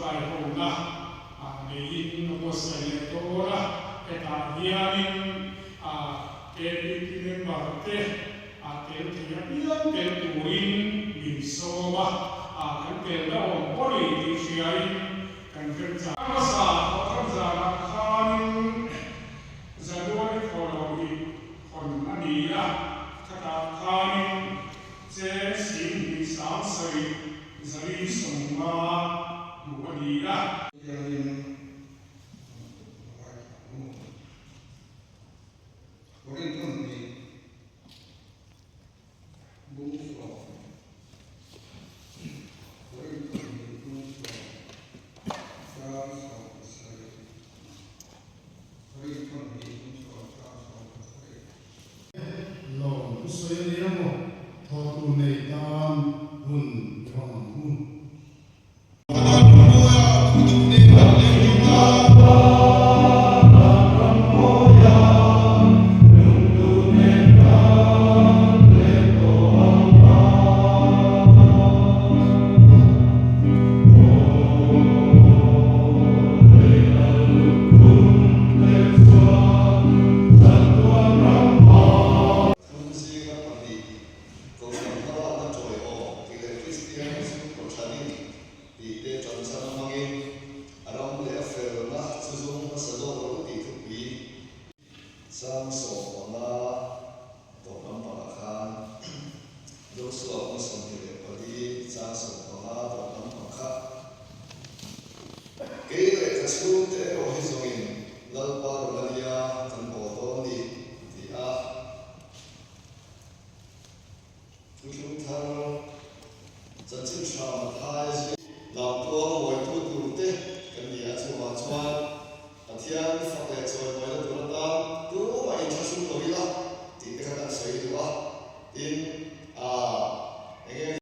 tawngtai hona neiin a buatsaih leh dawn a, hetah hianin KPP member te tel thei apiang tel turin min sawm a, kan telna awm pawh ni tih hriain kan remchang. Hmasa thawhthar zanah khanin January thawhlawm hi hawn a ni a, khatah khanin cheng 27,000 450 hmuh a ni a. Hianin ngai thla ang u. Korinthon hi bung sawm, Korinthon hi bung sawm, chang 17, Korinthon hi bung sawm, chang 17. Lawm thusawi a nia maw? Thaw tur nei tan hun i hmang ang u. Thum zinga pahnih, Kohhran hmalakna tawiawm tih leh Kristian chhungkaw thanin tih te ṭanchhan a hmangin a ram leh a felna chu zawng hmasa zawk rawh u tih thupui sang 15 tawp lampangah khan Joshua bung 24 chang 15 tawp lampang kha Kei leh ka chhungte erawh hi zawngin Lalpa rawn a nia kan bawl dawn ni ti a. Thuthlung thar chanchin tha Mathai ziak. Lamtuang mawitu turte kan ni a, chuvang chuan Pathian fak leh.